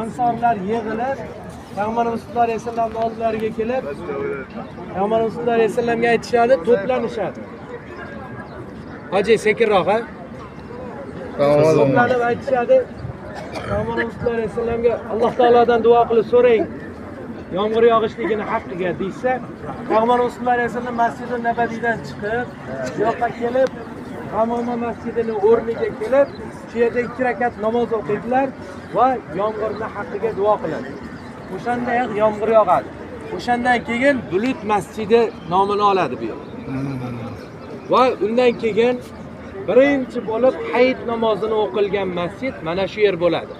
Ansorlar yig'ilib Payg'ambarimiz sollallohu alayhi vasallamning oldilariga kelib, Payg'ambarimiz sollallohu alayhi vasallamga aytishadi, to'planishadi. Hoji sekinroq ha. To'planib aytishadi. Payg'ambarimiz sollallohu alayhi vasallamga Alloh taolodan duo qilib so'rang, yomg'ir yog'ishligini haqqiga deysa, Payg'ambarimiz sollallohu alayhi vasallam Masjidi Nabaviydan chiqib, bu yoqqa kelib, G'amoma masjidini o'rniga kelib, shu yerda 2 rakat namoz o'qiydilar va yomg'irni haqqiga duo qiladi. O'shandayoq yomg'ir yog'adi. O'shandan keyin Bulut masjidi nomini oladi bu yer. Va undan keyin birinchi bo'lib hayit namozini o'qilgan masjid mana shu yer bo'ladi.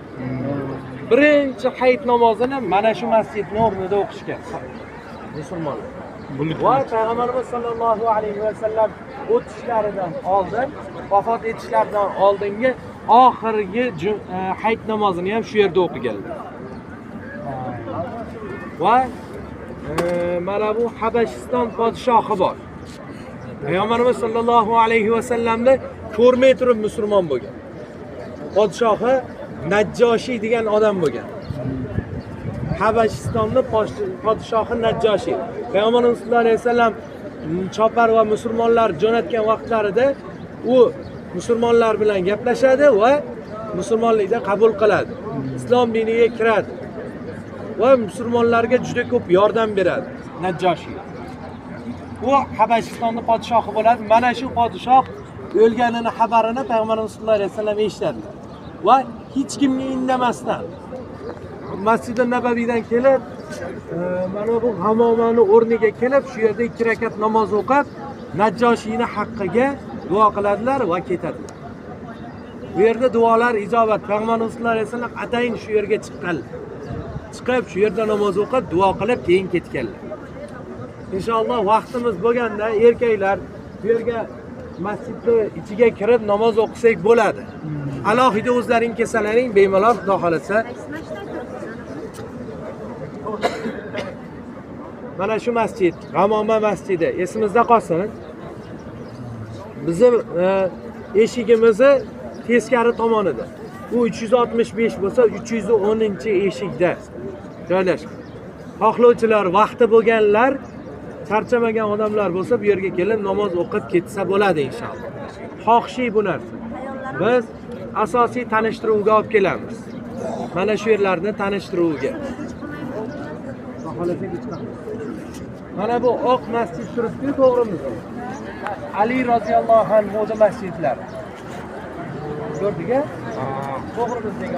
Birinchi hayit namozini mana shu masjidning o'rnida o'qishgan musulmonlar. Va Payg'ambarimiz sollallohu alayhi vasallam o'tishlaridan oldin, vafot etishlaridan oldingi oxirgi hayit namozini ham shu yerda o'qiganlar. Va mana bu Habashiston podshohi bor. Payg'ambarimiz sollallohu alayhi vasallamni ko'rmay turib musulmon bo'lgan. Podshohi Najjoshiy degan odam bo'lgan. Habashistonning podshohi Najjoshiy. Payg'ambarimiz sollallohu alayhi vasallam chopar va musulmonlar jo'natgan vaqtlarida u musulmonlar bilan gaplashadi va musulmonlikni qabul qiladi. Islom diniga kiradi va musulmonlarga juda ko'p yordam beradi Najjoshiy. U Habashistonning podshohi bo'ladi. Mana shu podshoh o'lganini xabarini Payg'ambarimiz sollallohu alayhi vasallam eshitadilar va hech kimga indamasdan Masjidi Nabaviydan kelib, mana bu G'amomani o'rniga kelib, shu yerda 2 rakat namoz o'qib, Najjoshiyni haqqiga duo qiladilar va ketadilar. Bu yerda duolar ijobat. Payg'ambarimiz sollallohu alayhi vasallam atayin shu yerga chiqqanlar. Chiqib shu yerda namoz o'qib, duo qilib keyin ketganlar. Inshaalloh vaqtimiz bo'lganda erkaklar bu yerga masjidni ichiga kirib namoz o'qisak bo'ladi. Alohida o'zlaring kelsalaring bemalol, Xudo xolasa. Mana shu masjid, G'amoma masjidi esimizda qolsin. Bizim eshigimizni teskari tomonida. U 365 bo'lsa, 310-eshikda joylashgan. Xohlovchilar, vaqti bo'lganlar, charchamagan odamlar bo'lsa, bu yerga kelib namoz o'qib ketsa bo'ladi inshaalloh. Xohishi bu narsa. Biz asosiy tanishtiruvga olib kelamiz. Mana shu yerlarni tanishtiruvga. Mana bu oq masjid turibdi, to'g'rimizda. Ali roziyallohu anhu masjidlari. Ko'rdik-a? To'g'rimizdagi.